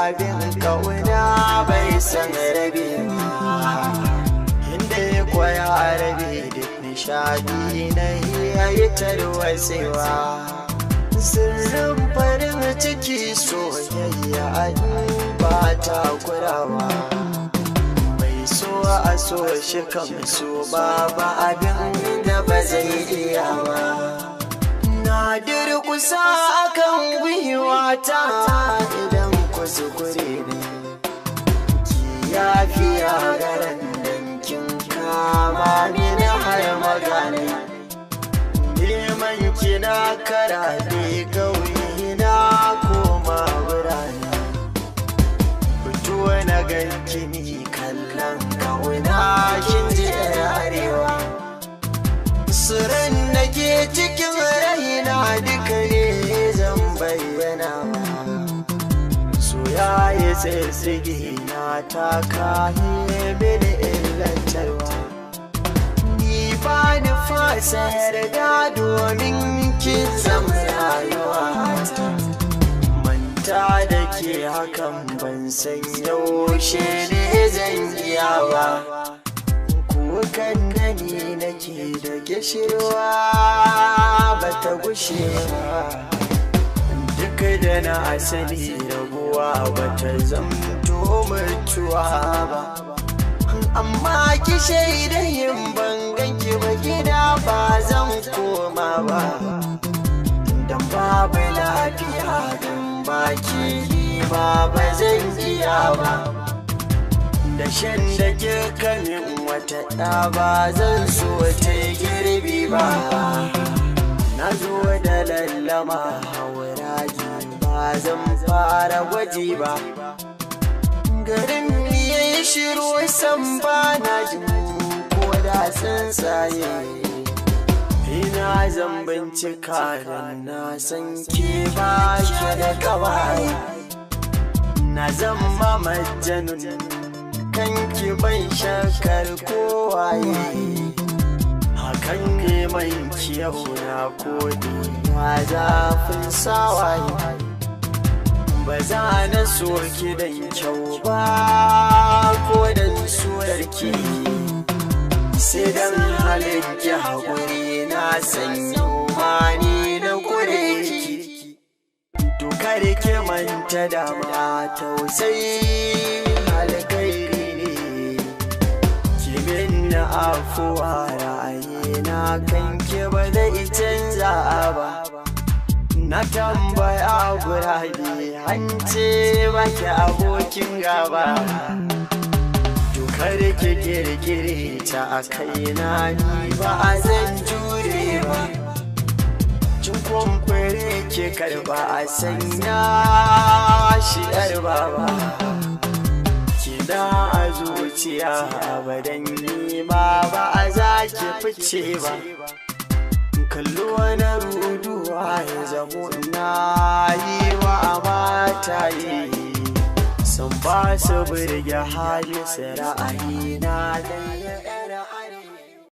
Abin kauna bai san rabewa, inda ya koya rabe duk nishadi na yayi tarwatsewa. Sirrin farin ciki soyayya ba ta kurawa. Mai so a so shi kan so babu abin da ba zai iya ba. Na durkusa akan gwiwata idan kuskure ne, ki yafiya garan dankin kama mini har magana. Neman kina karaɗe ƙauye na koma birane. Fito na ganki ni kallon kauna, kin ji arewa. Sirrin da ke cikin raina duka ne zan bayyana. So ya yi tsitsige na taka mini illantarwa. Ni ba ni fasa yarda domin kin zama rayuwa. Manta da ke hakan ban san yaushe ne zan iya ba. Kukan da ni nake da gishirwa ba ta gushe ba. Duk da na asali rabuwa ba ta zamto mutuwa ba. Amma ki shaida yin bangan ki ba, gida ba zan koma ba. Dan babu lafiya dan baki ba, ba zan iya ba. Da shan da kika min wata ɗa ba zan so ta girbi ba. Na zo da lallama hauraji ba zan fara gwaji ba. Garin ya yi shiru san ba na jin ko da tsuntsaye. Ina zan bincika da na san ke ba ki da kawai. Na zama majanun kanki, ban shakar kowaye. Hakan neman kiyau na kodi na zafin sawaye. Ba za na so ki dan kyau ba ko dan surarki, sai dan halin ki haƙuri na san mani na kure ki. To kare ki manta da ma tausayi alkhairi ne. Ki na afuwa, ra'ayina kanki ba zai canza ba. Na tambaya gurabe an ce baki abokin gaba. To kar ki kirkire ta a kaina, ni ba a zan jure ba. Cin kwamfure ki karba a sanya shi yar baba. Kina a zuciya abadan, ni ma ba a za ki fice ba. Kallo na ruduwa ya zamo na yi wa mata yi. Sun ba su burge hali su ra'ayi na dan